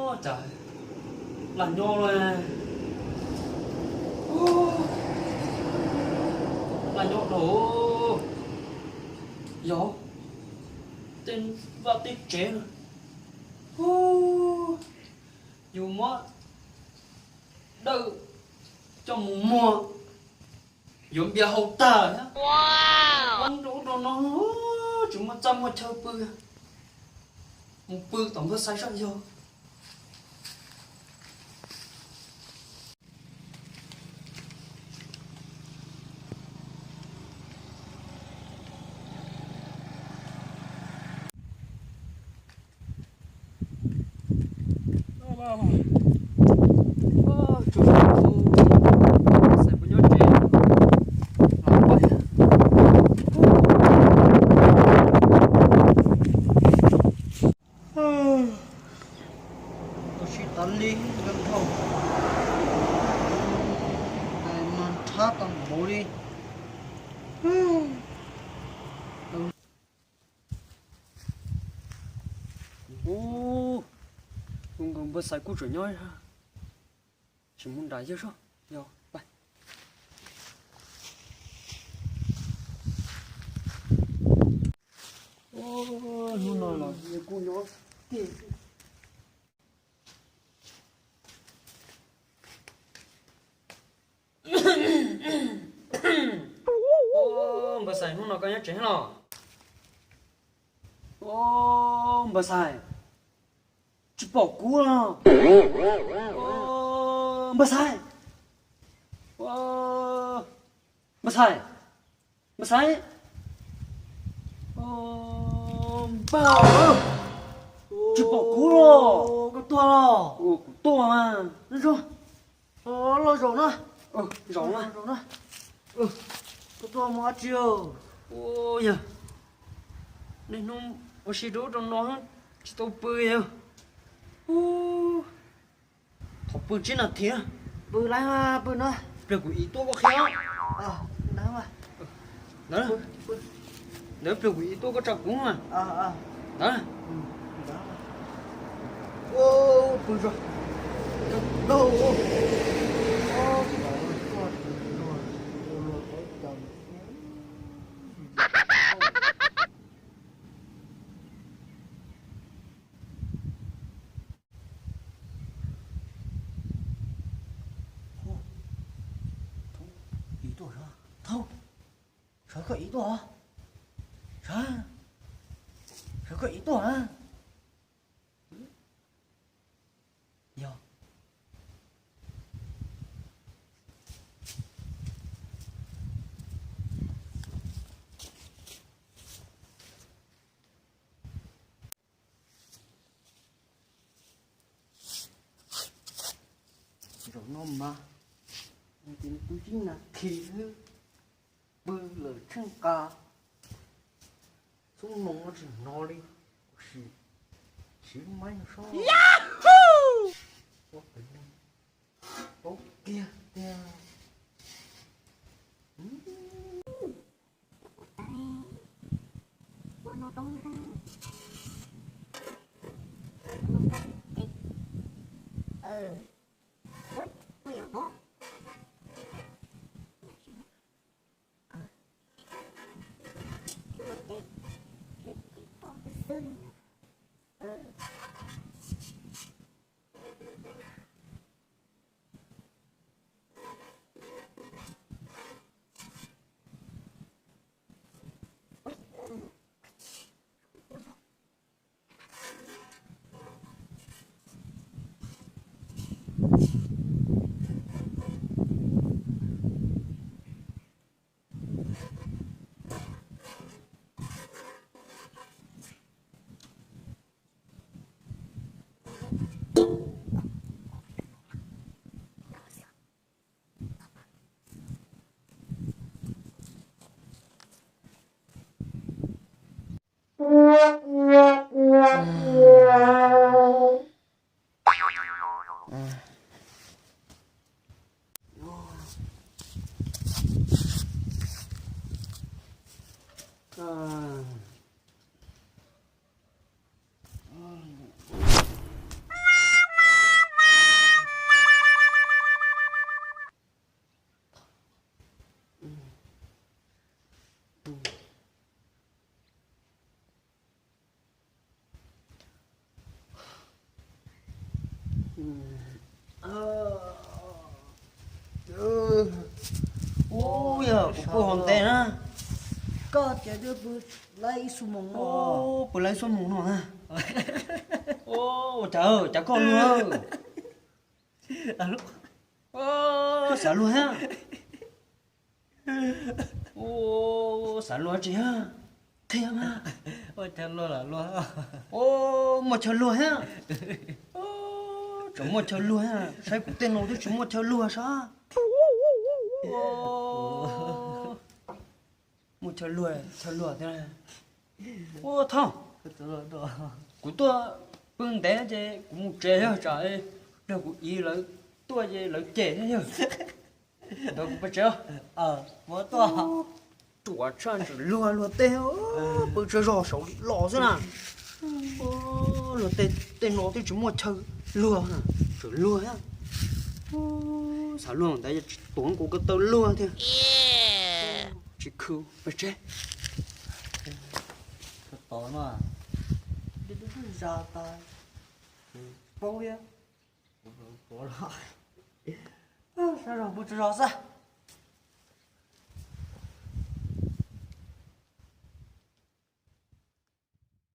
Cas lag nyob, lag nyob dhau, yog tej vaj tej tsev no, yus muab dawj coj mus muag, yuav npias haus tag thiab. Ua rau ub rau no, tsis muaj txaj muaj chaw pw, mus pw tom npawg Xais saib yog. Ua si tas li nrog, mas nrhab tau npaum li. Ub, npawg Xais kuj tseem nyob, tsis mus nram yawg soj, yog. Hnub no los kuj nyob tiag. Npawg Xais, hnub no koj nyob tsev los? Npawg Xais, tsis pom kuv los? Npawg Xais, npawg Xais, npawg Xais, npawg, tsis pom kuv los? Koj tuaj los? Kuv tuaj mas. Los zaum na. Zaum na. Koj tuaj mus dab tsi? Yog niaj hnub ua si rau ub rau no tsis tau pw. Thov pw tsib nas this. Pw lawm, pw na. Pliag kuv ib tuaj koj qhia. Ntawd, pliag kuv ib tuaj koj tsa kuv mas. Ntawd. Pw tso. Ib tuaj, Thauj, sawv koj ib tuaj, sawv, sawv koj ib tuaj. Yog. Zaum no mas, twb tsib nas this xwb, pw lawm tsheej qa, xub moos no tsis hnov li, sim, sim maib no sob. Paub kiag tiag. Ub, yog kuv pw hauv ntej na. Koj tias twb pw laib ib xuab moos no. Ub, pw laib ib xuab moos no na. Ua cas, cas koj luag? Koj xav luag thiab? Ub, xav luag tsis thiab? Qhia mas. Ub, muaj chaw luag thiab? Tseem muaj chaw luag thiab, saib kuv tej no twb tsis muaj chaw luag sab. Muaj chaw luag, chaw luag thiab. Ua thauj, kuv tuaj pw ntev ces kuv mus tsev yog tsam pliag kuv iv lawv tuaj ces lawv cem thiab yog. Ntawd kuv pw tsev. Ruam tshaj, tseem luag luag tej, pw tsaug zog saud los xwb na. Luag tej, tej no twb tsis muaj chaw luag na, tseem luag thiab. Xav luag ntawd tuav nkaus ko taw luag thiab. Tsis khw pes tseg. Tod no, zas tas, paub thiab. Sab zog pw tsaug zog xwb.